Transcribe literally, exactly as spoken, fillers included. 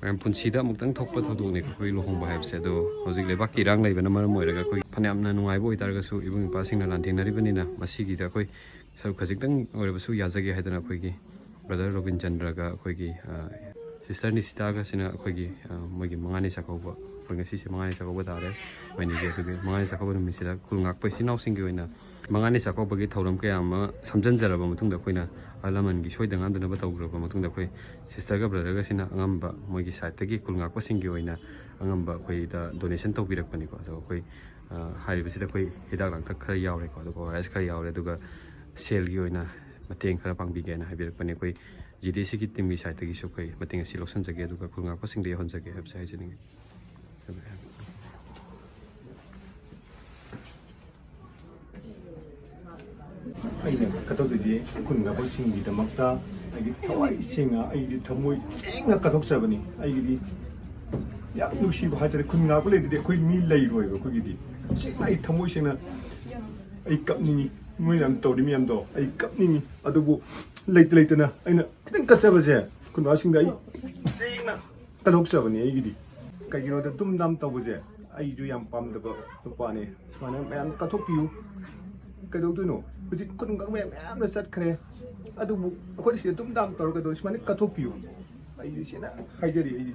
ꯃꯌꯥꯝ ꯄꯨꯟꯁꯤꯗ ꯑꯃꯨꯛꯇꯪ ꯊꯣꯛꯄ ꯊꯧꯗꯣꯛꯅꯤ ꯑꯩꯈꯣꯏ ꯂꯨꯍꯣꯡꯕ ꯍꯥꯏꯕꯁꯦ꯫ ꯑꯗꯣ ꯍꯧꯖꯤꯛ ꯂꯩꯕꯥꯛꯀꯤ ꯏꯔꯥꯡ ꯂꯩꯕꯅ ꯃꯔꯝ ꯑꯣꯏꯔꯒ ꯑꯩꯈꯣꯏ ꯐꯅꯌꯥꯝꯅ ꯅꯨꯡꯉꯥꯏꯕ ꯑꯣꯏꯇꯥꯔꯒꯁꯨ, ꯏꯕꯨꯡ ꯏꯄꯥꯁꯤꯡꯅ ꯂꯥꯟꯊꯦꯡꯅꯔꯤꯕꯅꯤꯅ ꯃꯁꯤꯒꯤꯗ ꯑꯩꯈꯣꯏ ꯁꯔꯨꯛ ꯈꯖꯤꯛꯇꯪ ꯑꯣꯏꯔꯕꯁꯨ ꯌꯥꯖꯒꯦ ꯍꯥꯏꯗꯅ ꯑꯩꯈꯣꯏꯒꯤ ꯕ꯭ꯔꯗꯔ ꯔꯣꯕꯤꯟ ꯆꯟꯗ꯭ꯔꯒ ꯑꯩꯈꯣꯏꯒꯤ, ꯑ, ꯁꯤꯁꯇꯔ ꯅꯤꯁꯤꯇꯥꯒꯁꯤꯅ ꯑꯩꯈꯣꯏꯒꯤ, ꯑ, ꯃꯣꯏꯒꯤ ꯃꯉꯥꯅꯤ ꯆꯥꯛꯀꯧꯕ, ꯑꯩꯈꯣꯏ ꯉꯁꯤꯁꯦ ꯃꯉꯥꯅꯤ ꯆꯥꯛꯀꯧꯕ ꯇꯥꯔꯦ꯫ ꯃꯣꯏꯅꯤꯒꯤ ꯑꯩꯈꯣꯏꯒꯤ ꯃꯉꯥꯅꯤ ꯆꯥꯛꯀꯧꯕ ꯅꯨꯃꯤꯠꯁꯤꯗ ꯈꯨꯜ ꯉꯥꯛꯄ ꯏꯆꯤꯟ ꯏꯅꯥꯎꯁꯤꯡꯒꯤ ꯑꯣꯏꯅ ꯃꯉꯥꯅꯤ ꯆꯥꯛꯀꯧꯕꯒꯤ ꯊꯧꯔꯝ ꯀꯌꯥ ꯑꯃ ꯁꯝꯖꯤꯟꯖꯔꯕ ꯃꯇꯨꯡꯗ, ꯑꯩꯈꯣꯏꯅ ꯑꯍꯜ ꯂꯃꯟꯒꯤ ꯁꯣꯏꯗ ꯉꯥꯝꯗꯅꯕ ꯇꯧꯈ꯭ꯔꯕ ꯃꯇꯨꯡꯗ, ꯑꯩꯈꯣꯏ ꯁꯤꯁꯇꯔꯒ ꯕ꯭ꯔꯗꯔꯒꯁꯤꯅ ꯑꯉꯝꯕ ꯃꯣꯏꯒꯤ ꯁꯥꯏꯠꯇꯒꯤ ꯈꯨꯜ ꯉꯥꯛꯄꯁꯤꯡꯒꯤ ꯑꯣꯏꯅ ꯑꯉꯝꯕ ꯑꯩꯈꯣꯏꯗ ꯗꯣꯅꯦꯁꯟ ꯇꯧꯕꯤꯔꯛꯄꯅꯤꯀꯣ꯫ ꯑꯗꯣ ꯑꯩꯈꯣꯏ, ꯑ, ꯍꯥꯏꯔꯤꯕꯁꯤꯗ ꯑꯩꯈꯣꯏ ꯍꯤꯗꯥꯛ ꯂꯥꯡꯊꯛ ꯈꯔ ꯌꯥꯎꯔꯦꯀꯣ, ꯑꯗꯨꯒ ꯑꯣ ꯑꯥꯔ ꯑꯦꯁ ꯈꯔ ꯌꯥꯎꯔꯦ, ꯑꯗꯨꯒ ꯁꯦꯜꯒꯤ ꯑꯣꯏꯅ ꯃꯇꯦꯡ ꯈꯔ ꯄꯥꯡꯕꯤꯒꯦꯅ ꯍꯥꯏꯕꯤꯔꯛꯄꯅꯦ꯫ ꯑꯩꯈꯣꯏ ꯖꯤ ꯗꯤ ꯁꯤꯒꯤ ꯇꯤꯝꯒꯤ ꯁꯥꯏꯠꯇꯒꯤꯁꯨ ꯑꯩꯈꯣꯏ ꯃꯇꯦꯡ ꯑꯁꯤ ꯂꯧꯁꯤꯟꯖꯒꯦ, ꯑꯗꯨꯒ ꯈꯨꯜ ꯉꯥꯛꯄꯁꯤꯡꯗ ꯌꯧꯍꯟꯖꯒꯦ ꯍꯥꯏꯕꯁꯦ ꯍꯥꯏꯖꯅꯤꯡꯉꯤ꯫ ꯑꯩꯅ ꯀꯠꯊꯣꯛꯇꯣꯏꯁꯤ ꯈꯨꯟ ꯉꯥꯛꯄꯁꯤꯡꯒꯤꯗꯃꯛꯇ ꯑꯩꯒꯤ ꯊꯋꯥꯏ ꯁꯦꯡꯅ, ꯑꯩꯒꯤ ꯊꯃꯣꯏ ꯁꯦꯡꯅ ꯀꯠꯊꯣꯛꯆꯕꯅꯤ꯫ ꯑꯩꯒꯤꯗꯤ ꯌꯥꯝ ꯅꯨꯡꯁꯤꯕ ꯍꯥꯏꯇꯥꯔꯦ, ꯈꯨꯟ ꯉꯥꯛꯄ ꯂꯩꯇ꯭ꯔꯗꯤ ꯑꯩꯈꯣꯏ ꯃꯤ ꯂꯩꯔꯣꯏꯕ꯫ ꯑꯩꯈꯣꯏꯒꯤꯗꯤ ꯁꯦꯡꯅ ꯑꯩ ꯊꯃꯣꯏ ꯁꯦꯡꯅ ꯑꯩ ꯀꯞꯅꯤꯡꯉꯤ꯫ ꯃꯣꯏ ꯃꯌꯥꯝ ꯇꯧꯔꯤ ꯃꯌꯥꯝꯗꯣ ꯑꯩ ꯀꯞꯅꯤꯡꯉꯤ꯫ ꯑꯗꯨꯕꯨ ꯂꯩꯇ ꯂꯩꯇꯅ ꯑꯩꯅ ꯈꯤꯇꯪ ꯀꯠꯆꯕꯁꯦ ꯈꯨꯟ ꯉꯥꯛꯄꯁꯤꯡꯗ ꯑꯩ ꯁꯦꯡꯅ ꯀꯠꯊꯣꯛꯆꯕꯅꯤ꯫ ꯑꯩꯒꯤꯗꯤ ꯀꯩꯒꯤꯅꯣꯗ ꯗꯨꯝ ꯗꯥꯝ ꯇꯧꯕꯁꯦ ꯑꯩꯁꯨ ꯌꯥꯝ ꯄꯥꯝꯗꯕ ꯅꯨꯄꯥꯅꯦ꯫ ꯁꯨꯃꯥꯏꯅ ꯃꯌꯥꯝ ꯀꯠꯊꯣꯛꯄꯤꯌꯨ꯫ ꯀꯩꯗꯧꯗꯣꯏꯅꯣ? ꯍꯧꯖꯤꯛ ꯈꯨꯟ ꯉꯥꯛꯄ ꯃꯌꯥꯝ ꯃꯌꯥꯝꯅ ꯆꯠꯈ꯭ꯔꯦ꯫ ꯑꯗꯨꯕꯨ ꯑꯩꯈꯣꯏꯗꯤ ꯁꯤꯗ ꯗꯨꯝ ꯗꯥꯝ ꯇꯧꯔꯒ ꯀꯩꯗꯧ-, ꯁꯨꯃꯥꯏꯅ ꯀꯠꯊꯣꯛꯄꯤꯌꯨ꯫ ꯑꯩꯗꯤ ꯁꯦꯡꯅ ꯍꯥꯏꯖꯔꯤ ꯑꯩꯗꯤ꯫